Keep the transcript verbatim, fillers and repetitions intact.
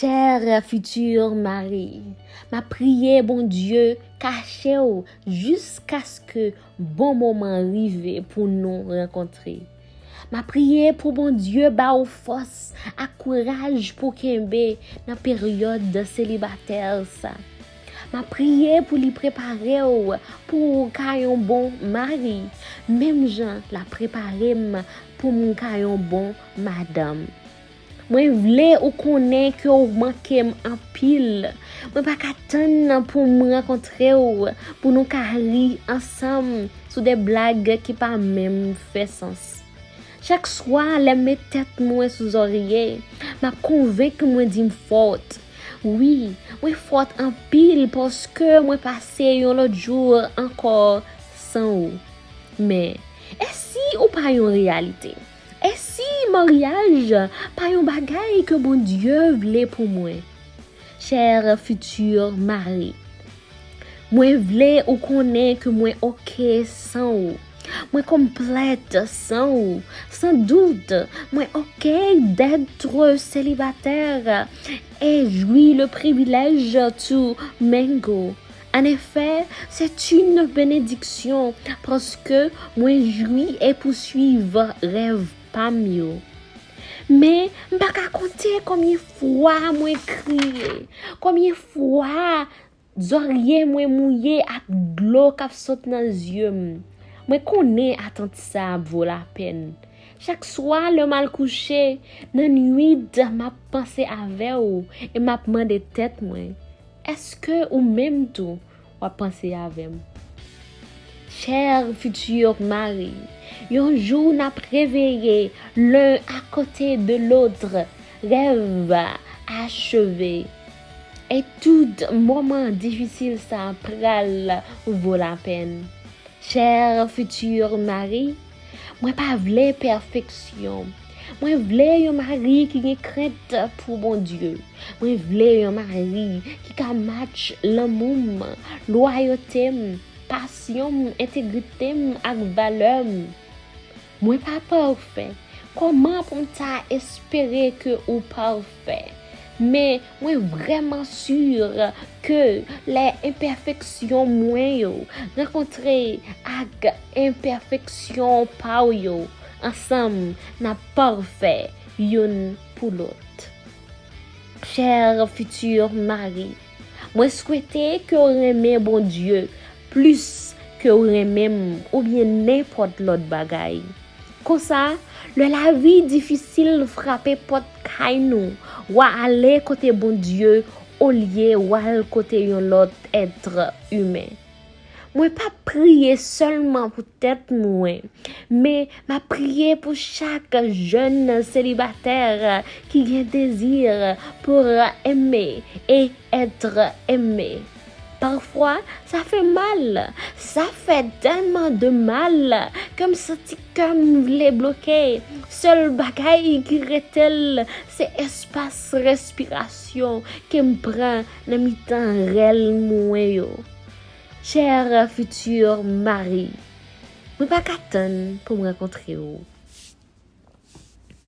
Chè fiti mari, m ap priye Bondye kache w jiskaske bon moman rive pou nou rankontre. M ap priye pou Bondye ba w fòs ak kouraj pou kenbe nan peryòd selibatè sa. M ap priye pou li prepare w pou w ka yon bon mari, menm jan l ap prepare m pou m ka yon bon madanm. Mwen vle ou konnen ke w manke m anpil. Mwen pa ka tann pou m rankontre w, pou nou ka ri ansanm sou de blag ki pa menm fè sans. Chak swa, lè m met tèt mwen sou zòrye, m ap konvenk mwen di m fòt. Wi, mwen fòt anpil paske mwen pase yon lòt jou ankò san ou. Men, e si ou pa yon reyalite? E si maryaj pa yon bagay ke Bondye vle pou mwen? Chè fiti mari, mwen vle ou konnen ke mwen oke san ou. Mwen konplèt san ou. Sans doute, mwen oke d'être célibataire et jouis le privilège to mingle. En effet, c'est une bénédiction paske mwen jwi e pouswiv rèv pa m yo. Men, m pa ka konte konbyen fwa mwen kriye, konbyen fwa zòrye mwen mouye ak dlo k ap sot nan zye m. Mwen konnen atant sa ap vo lapèn. Chak swa lè m al kouche, nan nwit, m ap panse avè w e m ap mande tèt mwen, èske ou menm tou w ap panse avè m? Chè fiti mari, yon jou n ap reveye l'un à côté de l'autre, rèv acheve. E tout moman difisil sa pral vo lapèn. Chè fiti mari, mwen pa vle pèfeksyon. Mwen vle yon mari ki gen krent pou Bondye. Mwen vle yon mari ki ka match lanmou m, lwayote m, pasyon m, entegrite m ak valè m. Mwen pa pafè. Kòman pou m ta espere ke ou pafè? Men mwen vrèman si ke lè enpèfeksyon mwen yo rankontre ak enpèfeksyon pa w yo, ansanm n ap pafè youn pou lòt. Chè fiti mari, mwen swete ke w renmen Bondye plis ke w renmen m oubyen nenpòt lòt bagay. Konsa, lè lavi difisil frape pòt kay nou, w a ale kote Bondye olye w al kote yon lòt èt imen. Mwen p ap priye sèlman pou tèt mwen, men m ap priye pou chak jèn selibatè ki gen dezi pou enme e èt enme. Pafwa, sa fè mal. Sa fè tèlman de mal ke m santi kè m vle bloke. Sèl bagay ki rete l, se espas respirasyon ke m pran nan mitan rèl mwen yo. Chè fiti mari, mwen pa ka tann pou m rankontre w.